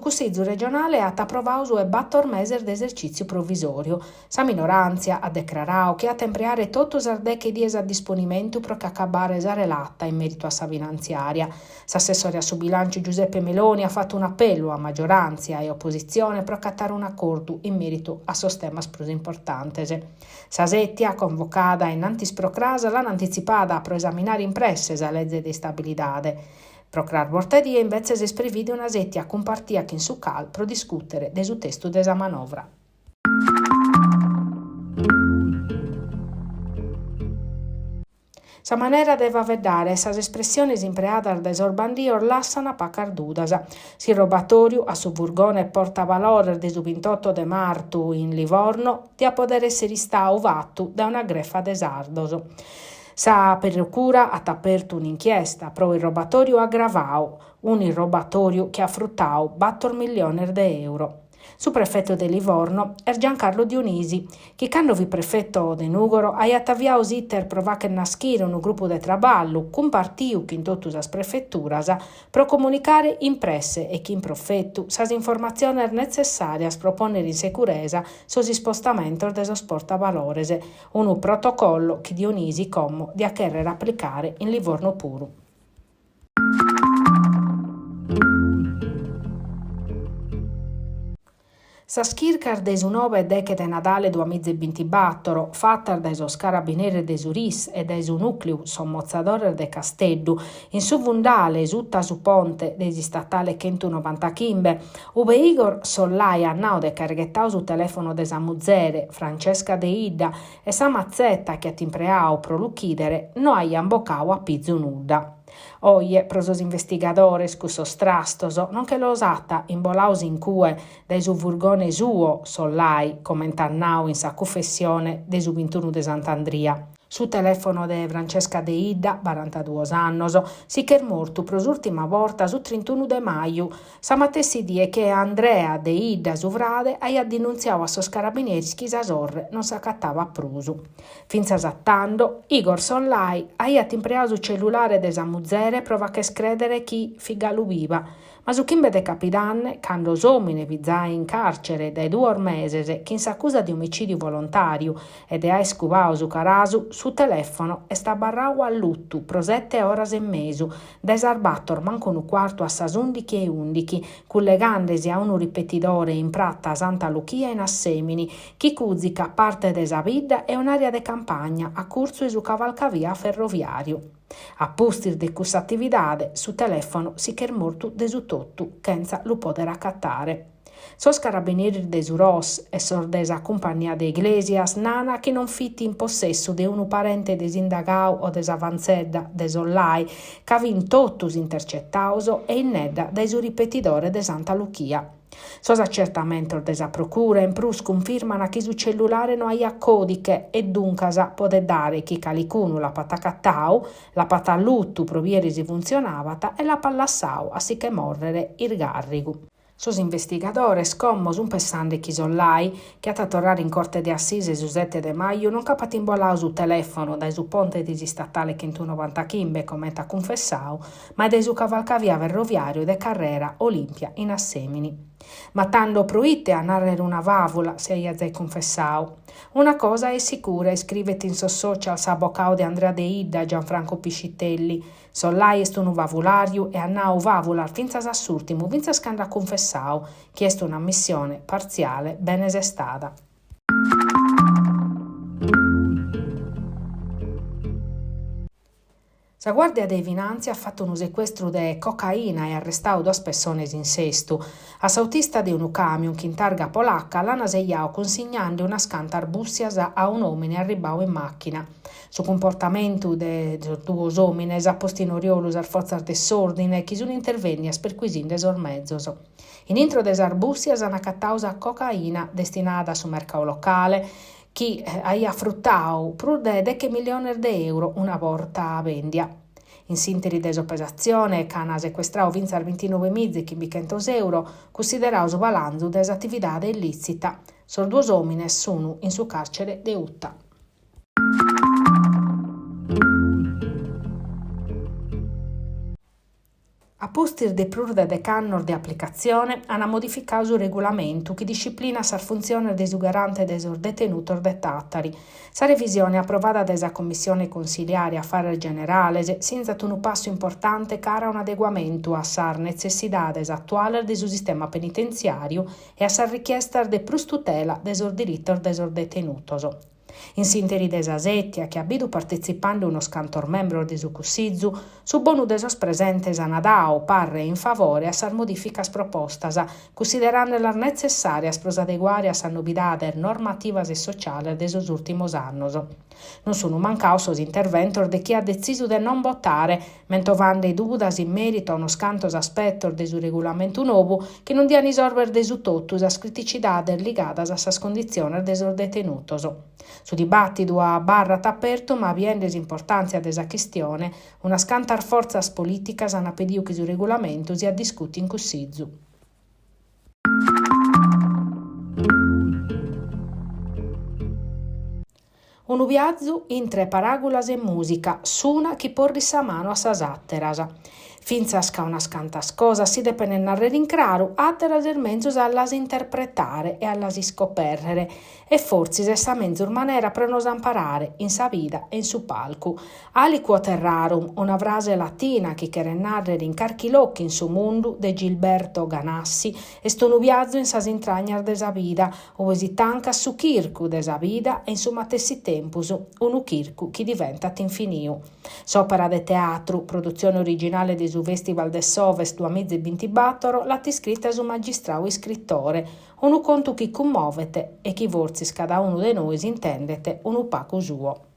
Cussizu regionale at aprovau su 'e bator meses de esercìtziu provisòriu. Sa minoràntzia at decrarau chi at a impreare totu sas deche dies a disponimentu pro ch'acabbare sa relata in mèritu a sa finantziària. S'assessore a su bilànciu Giuseppe Meloni at fatu un'apellu a magioràntzia e opositzione pro acatare un'acordu in mèritu a sos temas prus importantes. Sa sètia, convocada in antis pro cras, l'an antitzipada pro esaminare in presse sa leze de istabilidade. Pro cras bortadie imbetzes est prevìdia una sètia cumpartia chin su CAL pro discùtere de su testu de sa manovra. Sa manera de faeddare e sas espressiones impreadas dae sos bandios lassant pacas dudas. S'irrobatòriu a su furgone portavalores de su bintoto de martu in Livorno diat poder èssere istadu fatu dae una grefa de sardos. Sa Procura at apertu un'inchiesta pro irrobatòriu agravadu, un'irrobatòriu chi at frutadu bator milliones de euro. Su prefeto de Livorno est Giancarlo Dionisi, chi cando fit prefeto de Nùgoro aiat aviadu s'iter pro fagher naschire unu grupu de traballu cumpartiu chin totu sas prefeturas pro comunicare in presse e chin profetu sas informatziones netzessàrias pro pònnere in securesa sos ispostamentos de sos portavalores, unu protocollo chi Dionisi como diat chèrrere aplicare in Livorno puru. Sas chircas de su nobe e deche de Nadale duamiza e bintibatoro, fatas dae sos carabineris de su RIS e dae su Nùcleu Sommotzadores de Casteddu, in su fundale suta su ponte de s'istatale chentunovantaghimbe, ube Igor Sollai at nau de ch'aer ghetau su telèfono de sa muzere, Francesca Deidda, e sa matzeta chi at impreau pro l'uchìdere no aiant bocau a pizu nudda. Oje, pro sos investigadores, cussos trastos non nche los at imbolaos in cue dae su furgone suo, Sollai, comente at nau in sa cufessione de su bintunu de Sant'Andria. Su telèfono de Francesca Deidda, barantaduos annos, si ch'est mortu pro s'ùrtima borta su trintunu de maju, Sa matessi die chi Andrea Deidda, su frade, aiat dinuntziadu a sos carabineris chi sa sorre non s'acatabat prus. Fintzas a tando, Igor Sollai aiat impreadu su cellulare de sa muzere pro fagher crèdere chi fit galu biva, ma su chimbe de capidanne, cando s'òmine fit zai in càrcere dae duos meses chin s'acusa de omicìdiu volontàriu e de aer cubadu su carasu, su telèfono est abarradu allutu pro sete oras e mesu, dae sas bator mancu unu cuartu a sas ùndichi e ùndichi, cullegandesi a unu ripetidore in prata Santa Luchia in Assèmini, chi cùzicat parte de sa bidda e un'àrea de campagna a curtzu 'e su cavalcavia ferroviàriu. A pustis de cussa atividade, su telèfono si ch'est mortu de su totu, chentza lu pòdere acatare. Sos carabineris de su Ros e sos de sa Cumpannia de Iglesias nana chi non fit in possessu de unu parente de s'indagau o de sa fantzedda de Sollai, ca fin totus intercetaos e innedda dae su ripetidore de Santa Luchia. Sos acertamentos de sa Procura in prus cunfirman chi su cellulare no aiat còdiche e duncas podet dare chi calicunu l'apat acatau, l'apat allutu pro biere si funtzionabat e l'apat lassau a si che mòrrere irgàrrigu. Sos investigadores como sunt pessande chi Sollai, chi at a torrare in Corte de Assise su sete de maju, non ch'apat imboladu su telèfono dae su ponte de s'istatale chentunovantaghimbe, comente at cunfessadu, ma dae su cavalcavia ferroviàriu de carrera Olimpia in Assèmini. Ma tando pro ite a nàrrere una fàvula si aiat zai cunfessadu? Una cosa est sicura, iscrivet in sos social s'abocadu de Andrea Deidda, Gianfranco Piscitelli, Sollai est unu favulàriu e at nau fàvulas fintzas a s'ùrtimu, fintzas cando at cunfessau chi est un'ammissione partziale bene sestada. Sa Guàrdia de Finàntzia at fatu unu secuestru de cocaina e arrestau duas pessones in Sestu. A s'autista de unu càmion chin targa polaca l'an sejau cunsignande unas cantas bùssias a un'òmine arribbau in màchina. Su cumportamentu de sos duos òmines at postu in oriolu sas fortzas de s'òrdine chi sunt intervènnias perquisinde sos mezos. In intro de sas bùssias an acatadu sa cocaina destinada a su mercadu locale, chi aiat frutadu prus de deche milliones de euro una borta bèndia. In s'ìnteri de s'operatzione ch'an secuestradu fintzas bintinovemiza e chimbichentos euro, cunsideradu su balanzu de s'atividade illìtzita. Sos duos òmines sun in su càrcere de Uta. pustis de prus de dech'annos de aplicatzione, ant modificadu su regulamentu chi disciplinat sas funtziones de su garante de sos detenutos de Tàtari. Sa revisione aprovada dae sa Commissione consiliare Afares Generales sinzat unu passu importante cara a un'adeguamentu a sas netzessidades atuales de su sistema penitentziàriu e a sas richiestas de prus tutela de sos diritos de sos detenutos. In s'ìnteri de sa sètia, chi at bidu partetzipande unos cantos membros de su Cussizu, su bonu de sos presentes an dadu parre in favore a sas modìficas propostas, cussiderande-las netzessàrias pro s'adeguare a sas novidades normativas e sociales de sos ùrtimos annos. Non sunu mancados sos interventos de chie at detzisu de non botare, mentovande dudas in mèritu a unos cantos aspetos de su regulamentu nobu chi non dian isòrvere de su totu sas criticidades ligadas a sas conditziones de sos detenutos. Su dibàtidu abarrat apertu ma biende s'importàntzia de sa chistione, unas cantas fortzas polìticas ant pedidu chi su regulamentu siat discùtiu in Cussizu. Unu viazu intre paràgulas e mùsica, s'una chi porrit sa manu a sas àteras. Fintzas ca unas cantas cosas si depent nàrrere in craru, àteras est menzus a las interpretare e a las iscopèrrere. E fortzis est sa menzus manera pro nos amparare, in sa vida e in su palcu. Aliquot terrarum, una frase latina chi cheret nàrrere in carchi locu in su mundu, de Gilberto Ganassi, est unu viazu in sas intragnas de sa vida, ue si tancat su chircu de sa vida e in su matessi tempus unu chircu chi diventat infiniu. S'òpera de teatru, produtzione originale de su Festival de s'Ovest duamiza e bintibator, l'at iscrita su magistrau iscritore, unu contu chi cummovet e chi fortzis cada unu de nois intendet unu pagu suo.